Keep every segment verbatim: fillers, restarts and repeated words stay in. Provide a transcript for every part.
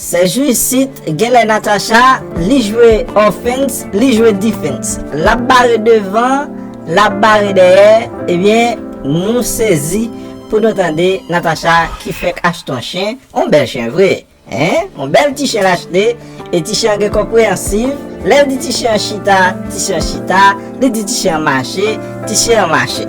Sèjou isit, genlè Natacha, li jwe offense, li jwe defense. L ap bare devan, l ap bare dèyè, ebyen, nou sezi pou nou tande Natacha ki fèk achte yon chen, yon bèl chen vre. Hein? Yon bèl ti chen l achte, e ti chen an gen konpreyansiv. Lè l di ti chen an chita, ti chen an chita. Li di ti chen an mache, ti chen an mache.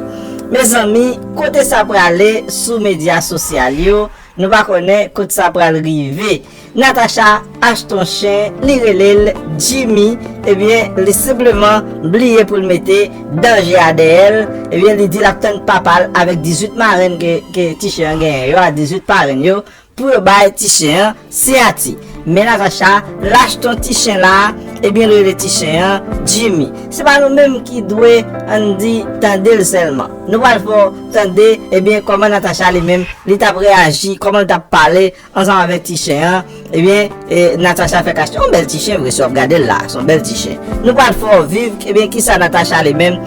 Mezanmi, kote sa prale sou medya sosyal yo, nou pa konnen kote sa pral rive. Natacha achte yon chen, li rele l Jimmy, ebyen, li senpleman bliye pou l mete danje a dèyè l, ebyen, li di l ap tann papa l avèk dizuit marenn ke, ke ti chen an genyen yo, a dizuit parenn yo, pou yo bay ti chen an siyati. Men Natacha, l achte yon ti chen la, ebyen, l rele ti chen an Jimmy. Se pa nou menm ki dwe, ann di, tande l sèlman. Nou pral fè w tande, ebyen, kòman Natacha li menm, li t ap reyaji, kòman l t ap pale ansanm avèk ti chen an. Ebyen, e, Natacha fèk achte yon bèl ti chen, vre, si w ap gade l la, se yon bèl ti chen. Nou pral fè w viv, ebyen, kisa Natacha li menm,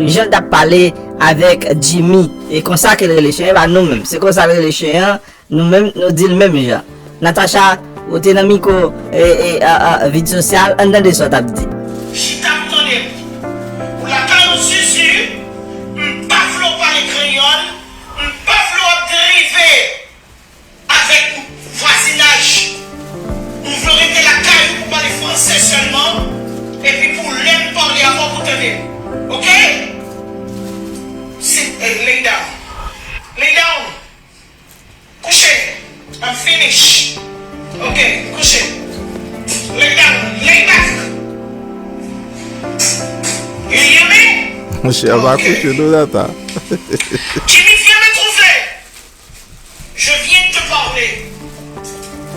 jan l t ap pale avèk Jimmy. E konsa ke l rele chen, e pa nou menm. Se konsa l rele chen an, nou menm, nou di l menm jan. Natacha, ou te nan mikwo, e, e, a, a, vid sosyal, ann tande sa w t ap di. Chita pou tande m. Ou lakay ou Zuzu, m pa vle w pale kreyòl, m pa vle w ap drive avèk vwazinaj. M vle w rete lakay ou pou pale fransè sèlman, epi pou lè m pale avè w pou tande m. Oke? Sit, eh, lay down. Lay down. Kouche. I'm finish. Ok, kouche. Lay down. Lay back. You hear me? Monchè, pa kouche non, Tata. Jimmy, viens me trouver. Je viens de te parler.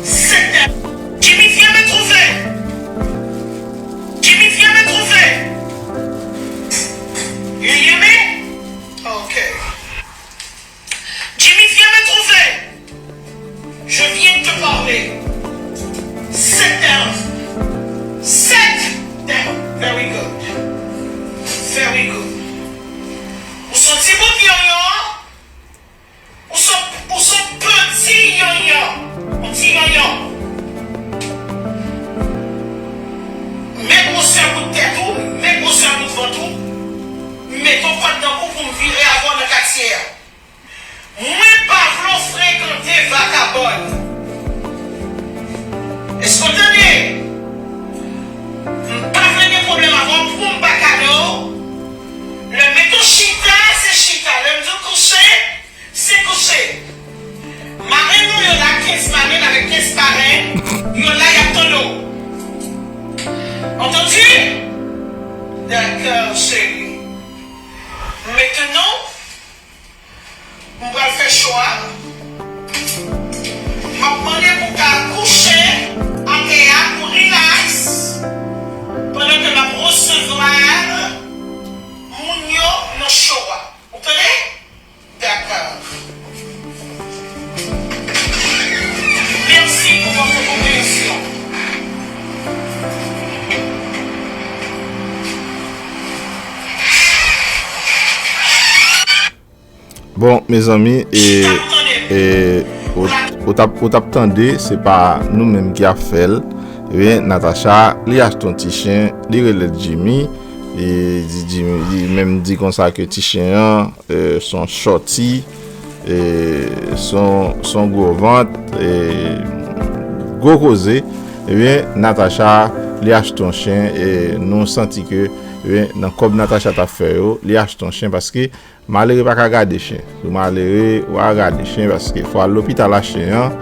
Sit down. Jimmy, viens me trouver. Jimmy, viens me trouver. You hear me? Ok. Jimmy, viens me trouver. Je viens de te parler. Sit down. Sit down. Very good. Very good. Ou se yon ti bout yonyon. Ou se, ou se yon piti yonyon. Yon ti yonyon. Menm gwosè bout tèt ou, menm gwosè bout vant ou, m mete w kòd nan kou pou m vire avè w nan katye a. Mwen pa vle w frekante vakabòn. Èske w tande? M pa vle gen pwoblèm avè w pou m pa kado w. Lè m mete w chita, se chita. Lè m di w kouche, se kouche. Marenn nou yo la, kenz marenn avèk kenz parenn, yo la, y ap tande w. Antann? Dakò, cheri. Mentnan, m pral fè cho a. M ap mande pou w ka kouche atè a, pou w relax, pandan ke m ap resevwa moun yo nan cho a. Ou tande? Dakò. Mèsi pou vòt konpreyansyon. Bon, mezanmi, e, e, ou, ou t ap, ou t ap tande, se pa nou menm ki ap fè l. Ebyen, Natacha, li achte yon ti chen, li rele l Jimmy, e, di Jimmy, li menm di konsa ke ti chen an, e, se yon shorty, e, se yon, se yon gwo vant, e, gwo koze. Ebyen, Natacha, li achte yon chen, e, nou santi ke, ebyen, nan kòb Natacha t ap fè yo, li achte yon chen paske malere pa ka gade chen. Ou malere, w a gade chen, paske fò al lopital a chen an,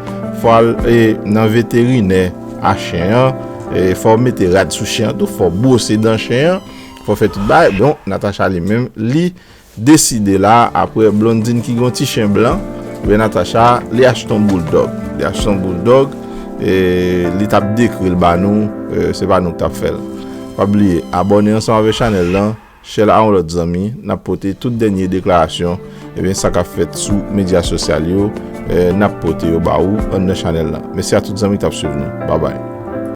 fò al, e, nan veterinè a chen an, e, fò mete rad sou chen an tou, fò bwose dan chen an, fò fè tout bagay. Bon, Natacha li menm, li deside la, apre Blondine ki gen yon ti chen blan, ebyen Natacha, li achte yon bouldòg. Li achte yon bouldòg, e, li t ap dekri l ba nou, e, se pa nou k t ap fè l. Pa bliye, abòne ansanm avèk chanèl lan, share l a yon lòt zanmi, n ap pote tout dènye deklarasyon, ebyen, sa k ap fèt sou medya sosyal yo, e, n ap pote yo ba ou anndan chanèl la. Mèsi a tout zanmi k t ap swiv nou. Babay.